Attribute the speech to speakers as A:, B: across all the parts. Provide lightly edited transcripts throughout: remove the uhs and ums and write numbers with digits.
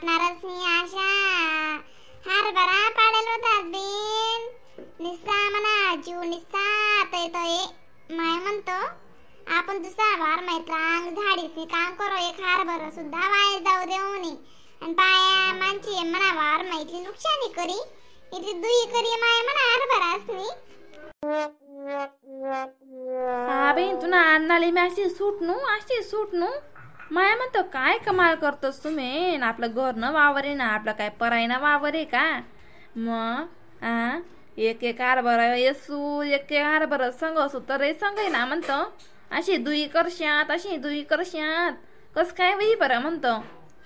A: कापणारच नाही अशा हरभरा पाडेल होतात बिन निस्सा म्हणा जीव निस्सा येतोय माय म्हणतो आपण दुसरा वार माहित अंग झाडीसी काम करो एक हरभरा सुद्धा वाया जाऊ देऊ नये आणि बाया मानची म्हणा वार माहिती नुकसानी करी इथे दुई करी माय म्हणा हरभराच नाही.
B: हा बहीण तुला अन्नाले मी अशी सूट नू अशी सूट नू माया म्हणतो काय कमाल करतोस तुम्ही आपलं घर न वावर आहे ना आपलं काय पराय ना वावर आहे का मग आ एक एक हरभरा येसू एक एक हरभरा संग असो तर संग आहे ना म्हणतो अशी दुई करशात अशी दुई करशात कस काय वही बरं म्हणतो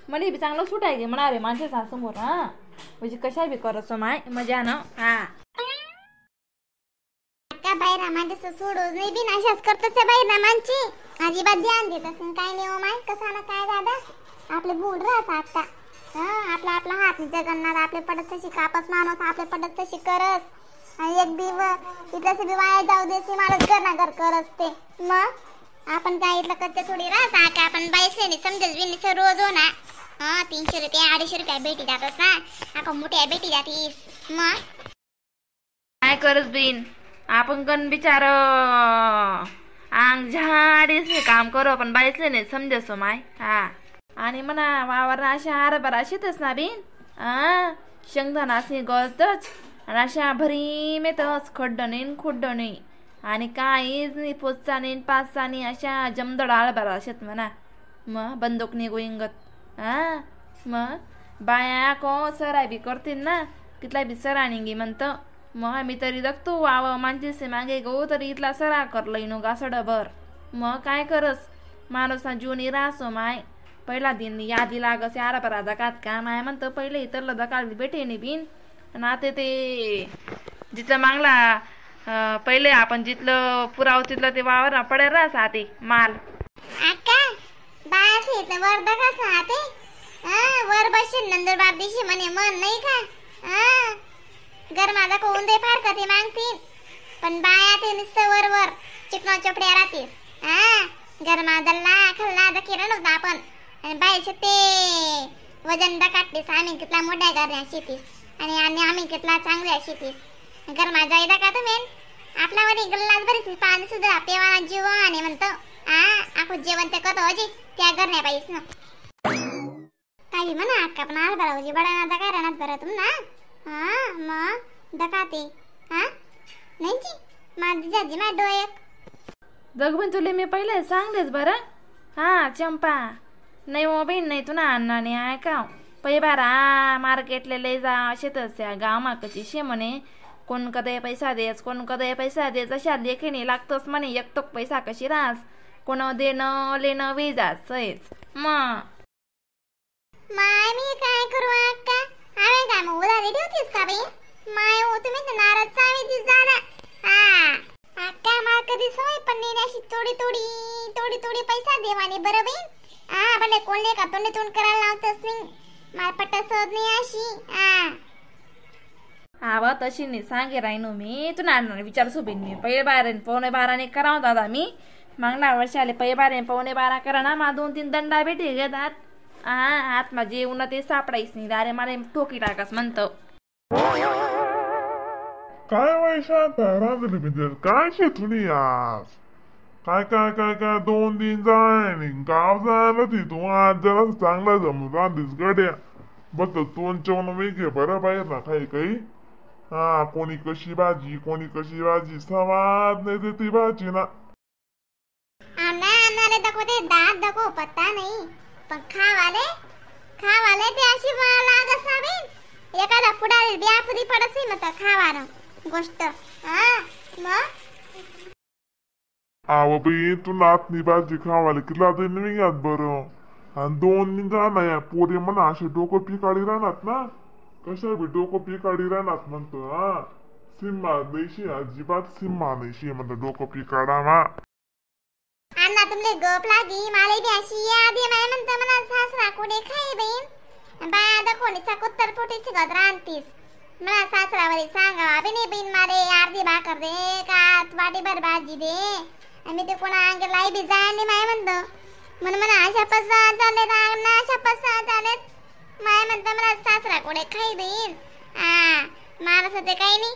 B: मला बी चांगलं सूट आहे म्हणा रे माणसाचा समोर हा म्हणजे कशा बी करसो माय मजा ना. हा
A: का बाहेर माणसं सोडून नाही बिन अशाच करतस बाहेर माणची अजिबात ध्यान देत असेल काय नाही हो माय कसा ना काय दादा आपले बोल राहत आता हा आपला आपला हात जगन्नाथ आपले पडत तशी कापस माणूस आपले पडत तशी करस आणि एक दिव इथलं बी वाया जाऊ देसी माणूस कर ना घर करस ते मग आपण काय इथलं कच्चे थोडी राहता का आपण बाईसले नाही समजत बिन रोज हो ना हा 300 रुपये 250 रुपये भेटी जातस ना आपण मोठ्या भेटी जातीस मग
B: काय करस बिन आपण गण बिचार अंग झाडीस काम करू आपण बाईसले नाही समजसो माय. हा आणि म्हणा वावर अशा हरभरा शेतच ना बिन आ शेंगदाणा असे गळतच आणि अशा भरीम येतच खड्ड नाही खुड्ड नाही आणि काहीच नाही पोचचा नाही पाचचा नाही अशा जमदड हरभरा शेत म्हणा मग बंदूक नाही गोईंगत. हा मग बाया को सराय बी करतील ना कितला बी सरा निघी म्हणतं मग आम्ही तरी दखतो वाव माणसे मागे गो तरी इथला सरा करलंय नो गासडभर मग काय करस माणूस जीवनी राहसो माय पहिला दिन यादी लागस हरभरा दकात का माय म्हणतं पहिले इतरलं दकाल भेटे नाही बिन आणि आता ते जिथलं मागला पहिले आपण जिथलं पुराव तिथलं ते वावर पडेल राहस आते माल.
A: आका बास येतं वर दकास आते वर बसेल नंदुरबार दिशी म्हणे मन नाही का हा घर माझा कोण दे फार का ते मागतील पण बाया ते नुसतं वर वर चिकना चोपड्या राहतीस हा घर माझा खल्ला दखिरा नव्हता आपण आणि बायचे ते वजन दकाटलीस आम्ही कितला मोठ्या घरण्या शेतीस आणि आणि आम्ही कितला चांगल्या शेतीस घर माझा एकदा का तुम्ही आपल्यावर गल्लाच बरीच पाणी सुद्धा पेवाना जीव आणि म्हणतो आ आपण जेवण ते करतो अजी त्या घरण्या पाहिजेस ना काही म्हणा अक्का पण हरभरा उजी बडा ना काय राहणार बरं तुम ना हा मग दकाते हा नाही जी माझी जाजी मा डोयक
B: दगबन तुले मी पहिले सांगलेच बरं. हा चंपा नाही ओ बहीण नाही तुला अण्णा नाही ऐका पै बारा मार्केटले लय जा शेतच या गावमा कशी शे म्हणे कोण कदे पैसा देस कोण कदे पैसा देस अशा लेखणी लागतोस म्हणे एकटोक पैसा कशी रास कोण देणं लेणं वेजाच सयच मग
A: माय मी काय करू अक्का आम्ही काय मग उधारी ठेवतीस का बाई माय हो तुम्ही तर नाराज चावी दादा. हा अक्का मला कधी सवय पण नाही अशी थोडी थोडी थोडी थोडी पैसा देवानी बरं बाई हा भले कोणले का तोंडे तोंड करायला लावतच नाही मला पटत नाही अशी. हा
B: आवा तशी नाही सांगे राहिनो मी तुला विचार सोबीन मी पहिले बारा 11:45 करावं दादा मी मागल्या वर्षी आले पहिले 12 11:45 करा ना मला 2-3 दंडा भेटे घेतात हा हात माझे येऊन ते सापडायच नाही अरे मला ठोकी टाकास म्हणतो.
C: काय वैशांत रांजली काय शेतुनी आज काय काय काय काय 2 दिन जाय गाव जायला ती तू आज जरा चांगला जमून रांधीस गड्या बस दोन चवण वेगळे बरं बाहेर ना काही काही हा कोणी कशी भाजी कोणी कशी भाजी सवाद नाही देती भाजी ना
A: अन्नाले दाखवते दात दाखव पत्ता नाही पण खावाले खावाले ते अशी लागस ना बी एखादा पुढारी ब्यापुरी पडत नाही मग खावानं गोष्ट हा मग
C: आव बाई तू नातनी भाजी खावाले किती दिन निघात बरं आणि 2 दिन जाणार या पोरी म्हणा असे डोकं पिकाडी राहणार ना कशा बी डोकं पिकाडी राहणार म्हणतो हा सिम्मा नाहीशी अजिबात सिम्मा नाहीशी म्हणतो डोकं पिकाडा मा.
A: अण्णा तुमले गप लागी माले बी अशी यादी माय म्हणता मला सासरा कोणी खाई बहीण बाया दाखवली साकोत्तर पोटीची गत रांधतीस मला सासरावरी सांगा बी नाही बहीण मारे अर्धी भाकर दे का वाटीभर भाजी दे आणि ते कोणा अंग लाई बी जाय नाही माय म्हणतो म्हणून म्हणा अशा पसा झाले अण्णा अशा पसा झालेत माय म्हणतो. म्हणता मला सासरा कोडे खाई देईन. हा मला ते काही नाही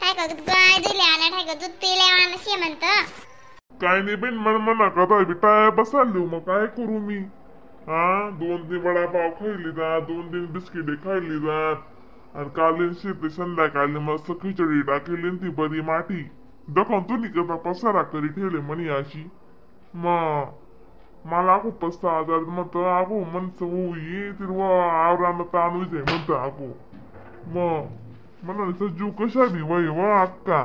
A: काय का गाय दिले आणि काय का दूध पिले आणि शे म्हणतं.
C: काय नाही बिन मन मना कथा बिटाय बसाल मग काय करू मी. हा 2-3 वडापाव खायली जात, 2-3 बिस्किटे खायली जात आणि काल शेती संध्याकाळी मस्त खिचडी टाकली ती बरी माठी दखन तुनी कथा पसारा करी ठेवले म्हणी अशी. मग मला खूप पस्ता आजार मग आगो मनस होई तिरवा आवरानं ताणूच आहे म्हणतं आगो. मग म्हणाले जीव कशा बी वय व अक्का.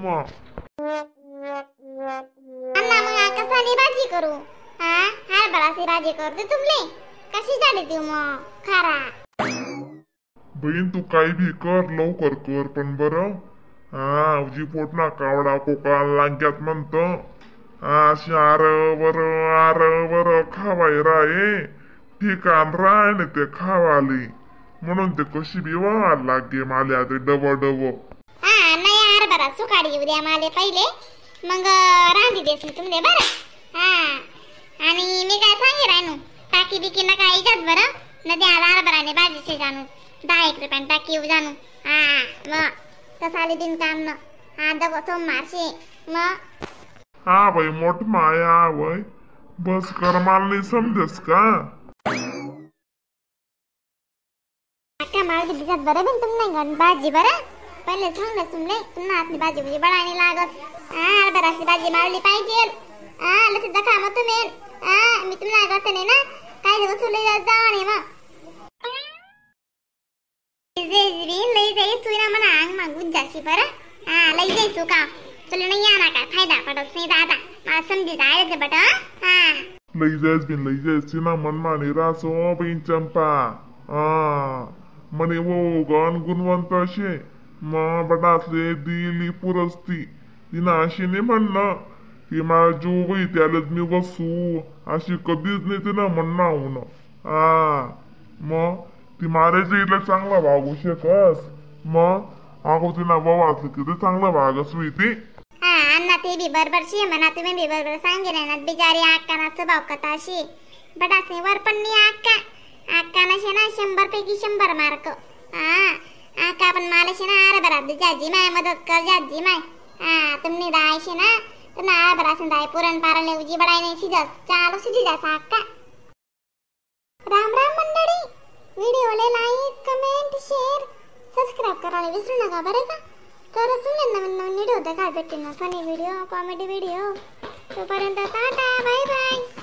C: मग
A: अण्णा मग कसाली भाजी करू. हा हरभराची भाजी करते तुमले कशी झाली ती मग खारा.
C: बहीण तू काही बी कर लवकर कर पण बरं. हा उजी पोट ना कावडा कोका लांग्यात म्हणतं अशी आर वर आर वर खावाय राय ठिकाण राय ना ते खावाली म्हणून ते कशी बी वा लागे माल्या ते डब डब.
A: हा नाही हरभरा सुकाडी उद्या माले पहिले मग रांधी देस मी तुमले बरं. हा आणि मी काय सांगे राहणू टाकी बिकी नका इजात बरं नदी हरभराने भाजीचे जाणू 10 रुपयाने टाकी येऊ जाणू. हा मग तसाले बिन काम न. हा दगो सोमवारशे मग.
C: हा बाई मोठ माया वय बस कर मला नाही समजस का.
A: अक्का माल दिसत बरं बिन तुम नाही भाजी बरं पहिले सांगलं तुमले तुम्हाला आपली भाजी म्हणजे बळाने लागत. हा हरभराची भाजी मावली पाहिजे. हा लस दखा मग तुम्ही. हा मी तुम्हाला करते नाही ना काय दिवस तुला जा नाही मग लई जाई तू ना म्हणा अंग मागून जाशी बरं. हा लई जाई तू का तुला नाही या ना काय फायदा पडत नाही दादा मला समजी जायचं बट. हा
C: लई जायस बिन लई जायस ना मनमानी रासो बहीण चंपा. हा म्हणे वो गण गुणवंत असे मग बटासले दिली पुरस्ती तिनं अशी नाही म्हणणं की मला जीव बाई त्यालाच मी वसू अशी कधीच नाही तिनं म्हणणं होणं. हा मग ती मारायच्या इथलं चांगला वागू शकस मग अगो तिला वाचलं की ते चांगलं वागस होई ती.
A: हा अण्णा ते बी बरोबर शे म्हणा तुम्ही बी बरोबर सांगेल ना बिचारी अक्का ना स्वभाव कथा अशी बटासने वर पण नाही अक्का अक्का ना शे ना 100 पैकी 100 मार्क. हा अक्का पण मला शे ना हरभरा जाजी माय मदत कर जाजी माय. हा तुम्ही दाय शे ना तर हरभरा दाय पुरण पारण उजी बडाय नाही शिजस चालू शिजी जास अक्का. राम राम मंडळी, व्हिडिओला like comment share subscribe करायला विसरू नका बरं का. तर तुम्हाला नवीन नवीन व्हिडिओ बघायला भेटतील ना, funny video comedy video. तोपर्यंत tata bye bye.